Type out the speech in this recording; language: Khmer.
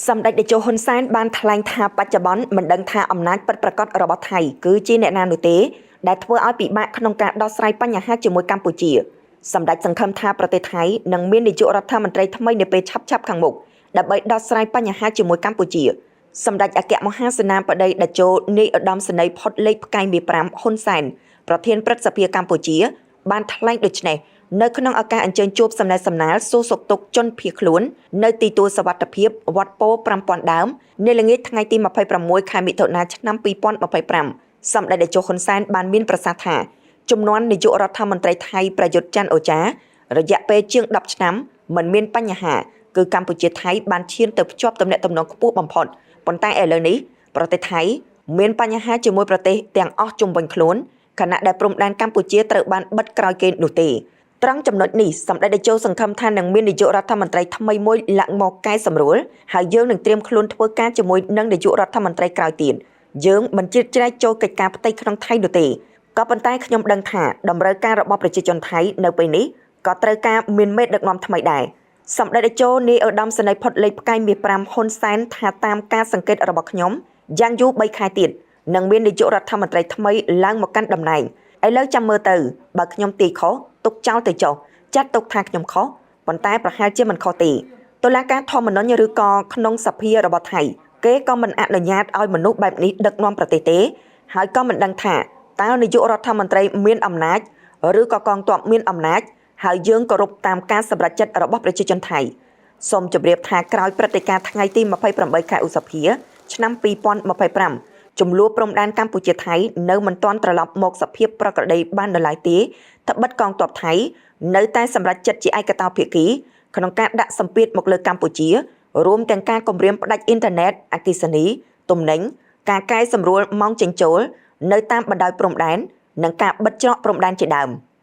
សម្ដេចតេជោហ៊ុនសែនបានថ្លែងថាបច្ចុប្បន្នមិនដឹងថាអំណាចពិតប្រាកដរបស់ថៃគឺជាអ្នកណានោះទេដែលធ្វើឲ្យពិបាកក្នុងការដោះស្រាយបញ្ហាជាមួយកម្ពុជាសម្ដេចសង្ឃឹមថាប្រទេសថៃនឹងមាននាយករដ្ឋមន្ត្រីថ្មីនាពេលឆាប់ៗខាងមុខដើម្បីដោះស្រាយបញ្ហាជាមួយកម្ពុជាសម្ដេចអគ្គមហាសេនាបតីតេជោនាយឧត្តមសេនីយ៍ផុតលេខផ្កាយមាស5ហ៊ុនសែនប្រធានព្រឹទ្ធសភាកម្ពុជា បានថ្លែងដូចនេះនៅក្នុងឱកាសអញ្ជើញជួបសំណេះសំណាលសួរសុខទុក្ខជនភៀសខ្លួននៅទីទួលសវត្ថភាពវត្តពោធិ៍5000ដើមនៅល្ងាចថ្ងៃទី26ខែមិថុនាឆ្នាំ2025សម្ដេចតេជោហ៊ុនសែនបានមានប្រសាសន៍ថាចំនួននាយករដ្ឋមន្ត្រីថៃប្រយុទ្ធច័ន្ទអូចារយៈពេលជាង10ឆ្នាំមិនមានបញ្ហាគឺកម្ពុជាថៃបានឈានទៅភ្ជាប់ទំនាក់ទំនងខ្ពស់បំផុតប៉ុន្តែឥឡូវនេះប្រទេសថៃមានបញ្ហាជាមួយប្រទេសទាំងអស់ជុំវិញខ្លួនខណៈដែលព្រំដែនកម្ពុជាត្រូវបានបិទក្រោយគេនោះទេត្រង់ចំណុចនេះសម្ដេចតេជោសង្ឃឹមថានឹងមាននាយករដ្ឋមន្ត្រីថ្មីមួយឡើងមកកែសម្រួលហើយយើងនឹងត្រៀមខ្លួនធ្វើការជាមួយនឹងនាយករដ្ឋមន្ត្រីក្រោយទៀតយើងមិនជ្រៀតជ្រែកចូលកិច្ចការផ្ទៃក្នុងថៃនោះទេក៏ប៉ុន្តែខ្ញុំដឹងថាតម្រូវការរបស់ប្រជាជនថៃនៅពេលនេះក៏ត្រូវការមានមេដឹកនាំថ្មីដែរសម្ដេចតេជោនាយឧត្តមសេនីយ៍ផុតលេខផ្កាយមាស5ហ៊ុនសែនថាតាមការសង្កេតរបស់ខ្ញុំយ៉ាងយូរ3ខែទៀតនឹងមាននាយករដ្ឋមន្ត្រីថ្មីឡើងមកកាន់តំណែងឥឡូវចាំមើលទៅបើខ្ញុំទាយខុសទុកចោលទៅចុះចាត់ទុកថាខ្ញុំខុសប៉ុន្តែប្រហែលជាមិនខុសទេតុលាការធម្មនុញ្ញឬក៏ក្នុងសភារបស់ថៃគេក៏មិនអនុញ្ញាតឲ្យមនុស្សបែបនេះដឹកនាំប្រទេសទេហើយក៏មិនដឹងថាតើនាយករដ្ឋមន្ត្រីមានអំណាចឬក៏កងទ័ពមានអំណាចហើយយើងគោរពតាមការសម្រេចចិត្តរបស់ប្រជាជនថៃសូមជម្រាបថាក្រោយព្រឹត្តិការណ៍ថ្ងៃទី28ខែឧសភាឆ្នាំ2025ចំនួនព្រំដែនកម្ពុជាថៃនៅមិនទាន់ត្រឡប់មកសភាពប្រក្រតីបាននៅឡើយទេត្បិតកងទ័ពថៃនៅតែសម្រេចចិត្តជាឯកតោភាគីក្នុងការដាក់សម្ពាធមកលើកម្ពុជារួមទាំងការគម្រាមផ្ដាច់អ៊ីនធឺណិតអគ្គិសនីទំនិញការកែសម្រួលម៉ោងចេញចូលនៅតាមបណ្ដោយព្រំដែននិងការបិទច្រកព្រំដែនជាដើម។